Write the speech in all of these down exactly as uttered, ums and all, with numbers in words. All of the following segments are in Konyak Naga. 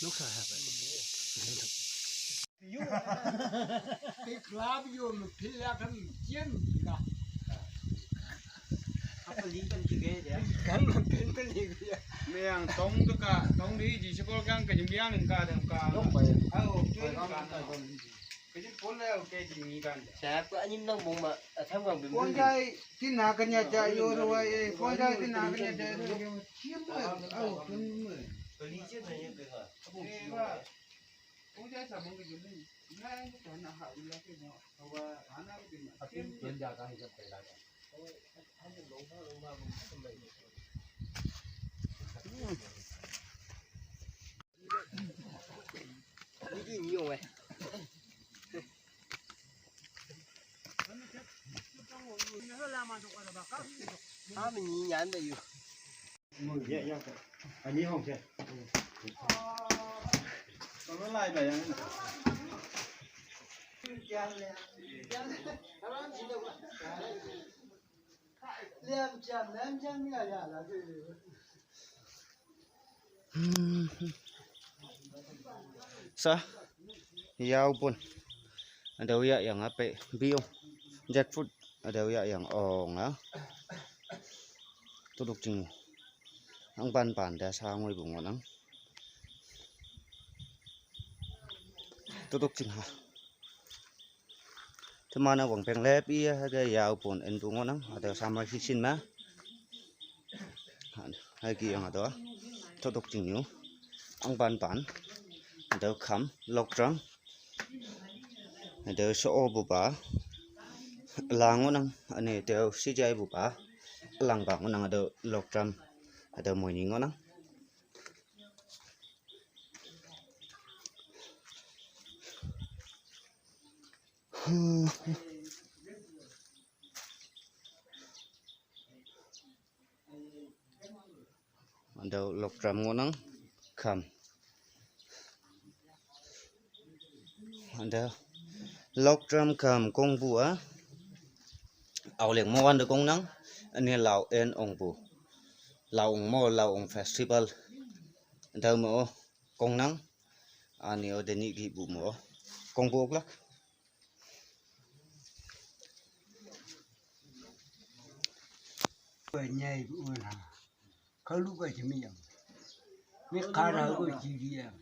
Look how happy. Big love you, pil ya kan jiem la. Apa li kan jige ya? Kan pil pil ni ya. Meng tong tu ka, tong di ji sepol kan ka jembiang ka dan ka. Tong ba ya? Oh, tu ka. Ka jempol le ke ji ni kan. Sa ko anyim nang bong ma, atham kan bim. Pon dai tin na kan ya ja yo ro wa e, pon dai tin na kan ya ja yo. Jiem ma, oh, kan ma. Pali je na ya ka. Sa, yau pun. Adeu ya yang ape biung. Jackfruit. Adeu ya yang ong a. Tuduk jing. Ang pan pan da sa ngoi bu ngon ang. Tuduk jing ha. Themana wang peng lep i ha ke yau pun en tu ngon ang. Adeu summer season ma. Hai ki yang adeu. Tuduk jing yu. Ang pan pan. Adeu kham lok trang. Adeu so o bu ba. Lang ngon ang. Ane adeu si jai bu ba. Lang ba ngon ang adeu lok trang. Adeu moi ni ngon ang. Adeu lok trang ngon ang kham. Adeu lok trang kham kong bu a. Au leng mo wan de kong nang. Ane lau en ong bu. Lau ong mo, lau ong festival. Adeu mo kong nang. Ani o deni gi bu mo. Kong bu ok lak. Nyai bu na. Kalu ka jemi yang. Mi kara ko jiri yang.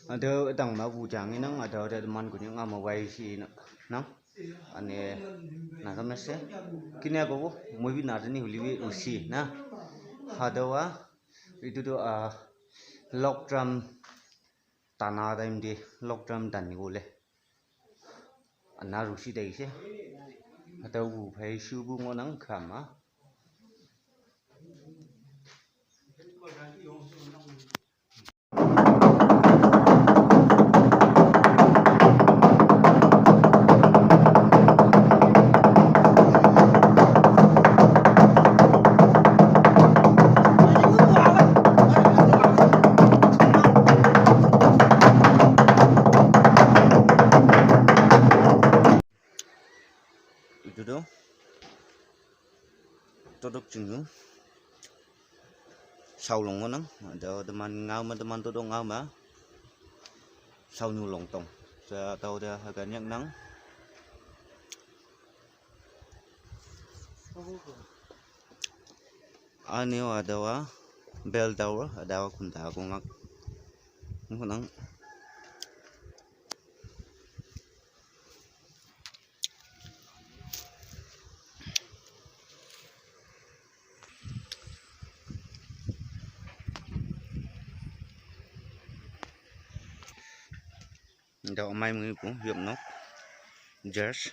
Adeu tang ma bu jang inang adeu adeu man ku nyang ama wai si nang. Ane na ka mese. Kini aku bu moi bi na ni huli wi usi na. Adeu a itu tu a lok tram tana time di lok tram tan ni gule. Ana rusi dai se. Ata gu phai shu bu ngo nang kham a. Itu tu. Todok chingnu. Sau long ngonang. Ada teman ngau ma teman todok ngau ma. Sau nyu long tong. Sa tau dia hagan yak nang. Ani wa ada wa bell tower, ada wa khun ta kong ak. Ngonang. Dau mai mui pu yop nok. Jers.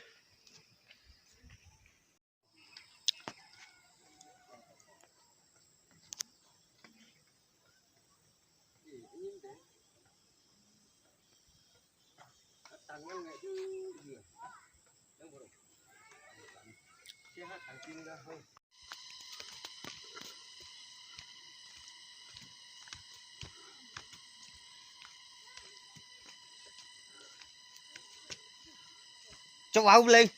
Châu Âu lên.